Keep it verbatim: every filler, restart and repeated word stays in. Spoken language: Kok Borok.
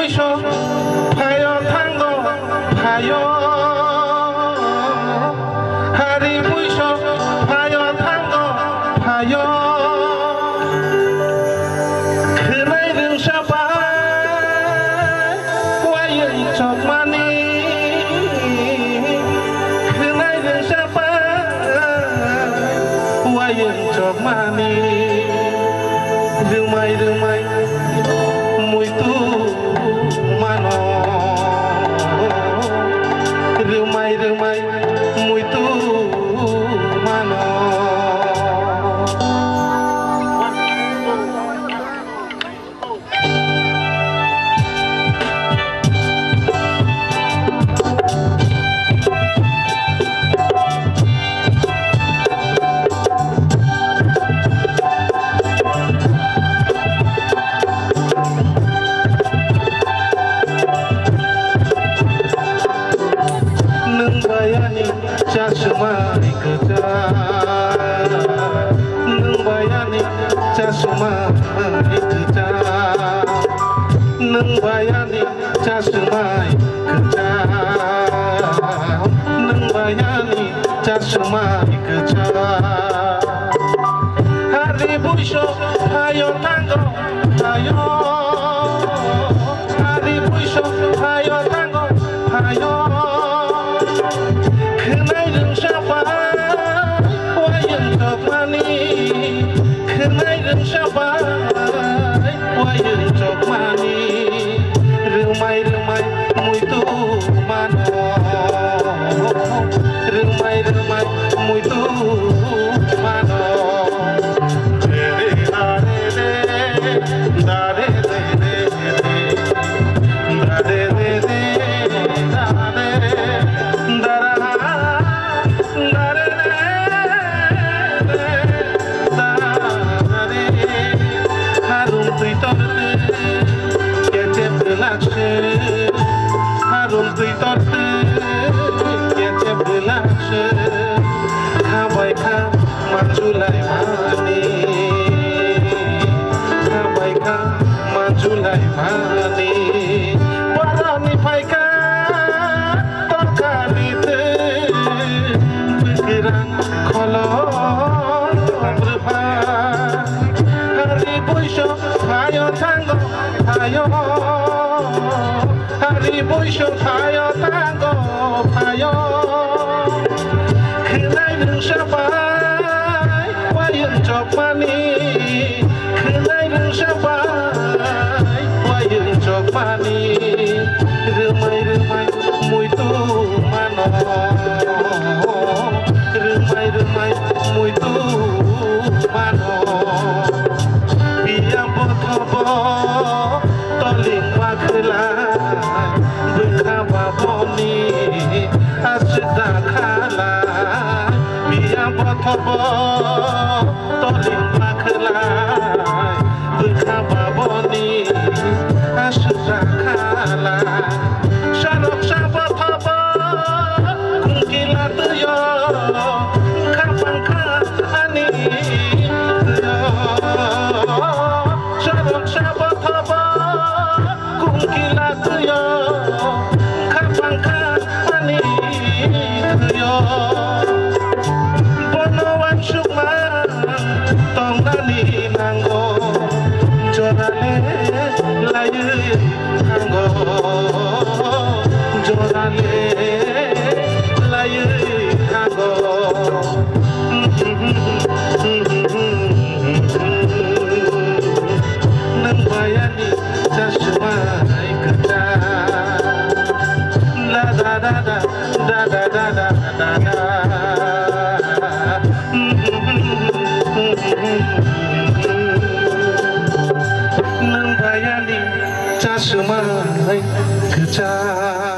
Buiso phaio thango phaio, hari buiso phaio thango phaio. Khwnai rwngsa bai wayung chokmani, khwnai rwngsa bai wayung chokmani. Rwmai rwmai muitu mano, rwmai rwmai muitu mano. Nwng bai ani chasumai kwchak, nwng bai ani chasumai kwchak, nwng bai ani chasumai kwchak, nwng bai ani chasumai kwchak. Hari buiso phaio thango phaio, hari buiso phaio thango phaio. Khwnai rwngsa bai wayung chokmani, khwnai rwngsa bai wayung chokmani. Rwmai rwmai muitu mano, rwmai rwmai muitu mano. Re re da re re, da re re re re, da re re re, da re, da ra, da re re re, da re. Harung twi tor twi, kechep relax. Harung twi tor twi, kechep relax. Kha bai kha manjulai mani, kha bai kha manjulai mani. Boroni phai kha torkani twi, bwkirang kholom rwpha. Hari buiso phaio thango phaio, hari buiso phaio thango phaio. Khwnai rwngsa bai wayung chokmani, khwnai rwngsa bai wayung chokmani. Rwmai rwmai muitu mano, rwmai rwmai muitu mano. Biyang bothobo toling bakhlai, bwkha baboni aswk da khalai. Biyang bothobo toling bakhlai, bwkha baboni aswk da khalai. Sarok sa bothobo kungkila twiyo, khapang kha ani twiyo. Sarok sa bothobo kungkila twiyo, khapang kha ani twiyo. Bono wansukma tongnani nango, jorale laiwi thango, jorale laiwi thango. Nwng bai ani chasumai kwchak. Da da da da da da da da da da. Nwng bai ani chasumai kwchak.